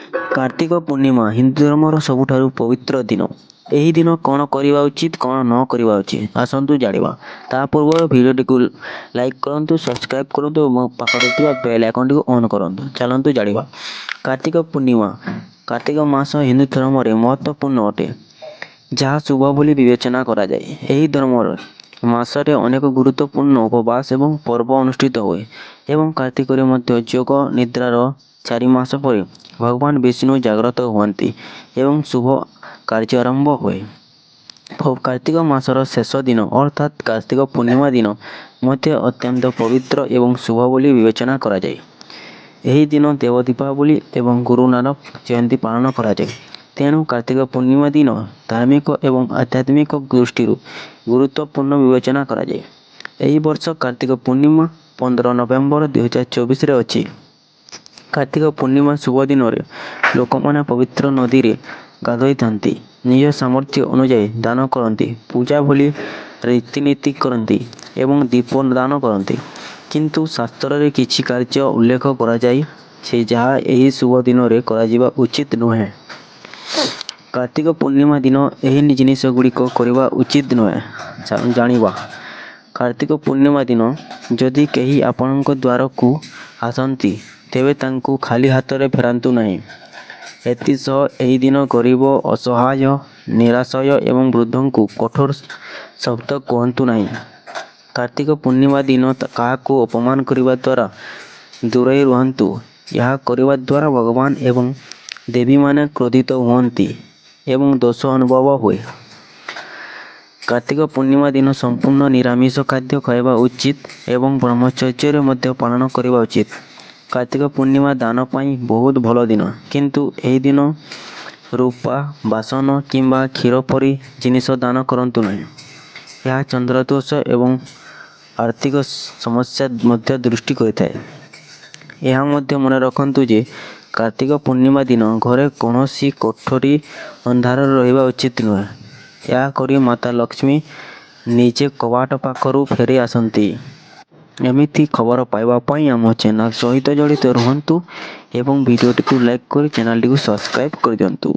କାର୍ତ୍ତିକ ପୂର୍ଣ୍ଣିମା ହିନ୍ଦୁ ଧର୍ମର ସବୁଠାରୁ ପବିତ୍ର ଦିନ। ଏହି ଦିନ କ'ଣ କରିବା ଉଚିତ, କ'ଣ ନ କରିବା ଉଚିତ, ଆସନ୍ତୁ ଜାଣିବା। ତା ପୂର୍ବରୁ ଭିଡ଼ିଓଟିକୁ ଲାଇକ୍ କରନ୍ତୁ, ସବସ୍କ୍ରାଇବ୍ କରନ୍ତୁ ଏବଂ ପାଖରେ ଥିବା ବେଲ୍ ଆଇକନ୍ଟିକୁ ଅନ୍ କରନ୍ତୁ। ଚାଲନ୍ତୁ ଜାଣିବା। କାର୍ତ୍ତିକ ପୂର୍ଣ୍ଣିମା କାର୍ତ୍ତିକ ମାସ ହିନ୍ଦୁ ଧର୍ମରେ ମହତ୍ତ୍ୱପୂର୍ଣ୍ଣ ଅଟେ, ଯାହା ଶୁଭ ବୋଲି ବିବେଚନା କରାଯାଏ। ଏହି ଧର୍ମର ମାସରେ ଅନେକ ଗୁରୁତ୍ୱପୂର୍ଣ୍ଣ ଉପବାସ ଏବଂ ପର୍ବ ଅନୁଷ୍ଠିତ ହୁଏ ଏବଂ କାର୍ତ୍ତିକରେ ମଧ୍ୟ ଯୋଗ ନିଦ୍ରାର 4 ମାସ ପରେ ଭଗବାନ ବିଷ୍ଣୁ ଜାଗ୍ରତ ହୁଅନ୍ତି ଏବଂ ଶୁଭ କାର୍ଯ୍ୟ ଆରମ୍ଭ ହୁଏ। କାର୍ତ୍ତିକ ମାସର ଶେଷ ଦିନ, ଅର୍ଥାତ୍ କାର୍ତ୍ତିକ ପୂର୍ଣ୍ଣିମା ଦିନ ମଧ୍ୟ ଅତ୍ୟନ୍ତ ପବିତ୍ର ଏବଂ ଶୁଭ ବୋଲି ବିବେଚନା କରାଯାଏ। ଏହି ଦିନ ଦେବ ଦୀପାବଳି ଏବଂ ଗୁରୁ ନାନକ ଜୟନ୍ତୀ ପାଳନ କରାଯାଏ। ତେଣୁ କାର୍ତ୍ତିକ ପୂର୍ଣ୍ଣିମା ଦିନ ଧାର୍ମିକ ଏବଂ ଆଧ୍ୟାତ୍ମିକ ଦୃଷ୍ଟିରୁ ଗୁରୁତ୍ୱପୂର୍ଣ୍ଣ ବିବେଚନା କରାଯାଏ। ଏହି ବର୍ଷ କାର୍ତ୍ତିକ ପୂର୍ଣ୍ଣିମା 15 ନଭେମ୍ବର 2024ରେ ଅଛି। କାର୍ତ୍ତିକ ପୂର୍ଣ୍ଣିମା ଶୁଭ ଦିନରେ ଲୋକମାନେ ପବିତ୍ର ନଦୀରେ ଗାଧୋଇଥାନ୍ତି, ନିଜ ସାମର୍ଥ୍ୟ ଅନୁଯାୟୀ ଦାନ କରନ୍ତି, ପୂଜା ଭଳି ରୀତିନୀତି କରନ୍ତି ଏବଂ ଦୀପ ଦାନ କରନ୍ତି। କିନ୍ତୁ ଶାସ୍ତ୍ରରେ କିଛି କାର୍ଯ୍ୟ ଉଲ୍ଲେଖ କରାଯାଇଛି, ଯାହା ଏହି ଶୁଭ ଦିନରେ କରାଯିବା ଉଚିତ ନୁହେଁ। କାର୍ତ୍ତିକ ପୂର୍ଣ୍ଣିମା ଦିନ ଏହି ଜିନିଷ ଗୁଡ଼ିକ କରିବା ଉଚିତ ନୁହେଁ, ଜାଣିବା। କାର୍ତ୍ତିକ ପୂର୍ଣ୍ଣିମା ଦିନ ଯଦି କେହି ଆପଣଙ୍କ ଦ୍ୱାରକୁ ଆସନ୍ତି, ତେବେ ତାଙ୍କୁ ଖାଲି ହାତରେ ଫେରାନ୍ତୁ ନାହିଁ। ଏଥିସହ ଏହି ଦିନ ଗରିବ, ଅସହାୟ, ନିରାଶ୍ରୟ ଏବଂ ବୃଦ୍ଧଙ୍କୁ କଠୋର ଶବ୍ଦ କୁହନ୍ତୁ ନାହିଁ। କାର୍ତ୍ତିକ ପୂର୍ଣ୍ଣିମା ଦିନ କାହାକୁ ଅପମାନ କରିବା ଦ୍ୱାରା ଦୂରେଇ ରୁହନ୍ତୁ। ଏହା କରିବା ଦ୍ୱାରା ଭଗବାନ ଏବଂ ଦେବୀମାନେ କ୍ରୋଧିତ ହୁଅନ୍ତି ଏବଂ ଦୋଷ ଅନୁଭବ ହୁଏ। କାର୍ତ୍ତିକ ପୂର୍ଣ୍ଣିମା ଦିନ ସମ୍ପୂର୍ଣ୍ଣ ନିରାମିଷ ଖାଦ୍ୟ ଖାଇବା ଉଚିତ ଏବଂ ବ୍ରହ୍ମଚର୍ଯ୍ୟରେ ମଧ୍ୟ ପାଳନ କରିବା ଉଚିତ। କାର୍ତ୍ତିକ ପୂର୍ଣ୍ଣିମା ଦାନ ପାଇଁ ବହୁତ ଭଲ ଦିନ, କିନ୍ତୁ ଏହି ଦିନ ରୂପା, ବାସନ କିମ୍ବା କ୍ଷୀର ପରି ଜିନିଷ ଦାନ କରନ୍ତୁ ନାହିଁ। ଏହା ଚନ୍ଦ୍ରଦୋଷ ଏବଂ ଆର୍ଥିକ ସମସ୍ୟା ମଧ୍ୟ ସୃଷ୍ଟି କରିଥାଏ। ଏହା ମଧ୍ୟ ମନେ ରଖନ୍ତୁ ଯେ କାର୍ତ୍ତିକ ପୂର୍ଣ୍ଣିମା ଦିନ ଘରେ କୌଣସି କୋଠରୀ ଅନ୍ଧାରରେ ରହିବା ଉଚିତ ନୁହେଁ। ଏହା କରି ମାତା ଲକ୍ଷ୍ମୀ ନିଜେ କବାଟ ପାଖରୁ ଫେରି ଆସନ୍ତି। ଏମିତି ଖବର ପାଇବା ପାଇଁ ଆମ ଚ୍ୟାନେଲ୍ ସହିତ ଜଡ଼ିତ ରୁହନ୍ତୁ ଏବଂ ଭିଡ଼ିଓଟିକୁ ଲାଇକ୍ କରି ଚ୍ୟାନେଲଟିକୁ ସବସ୍କ୍ରାଇବ୍ କରିଦିଅନ୍ତୁ।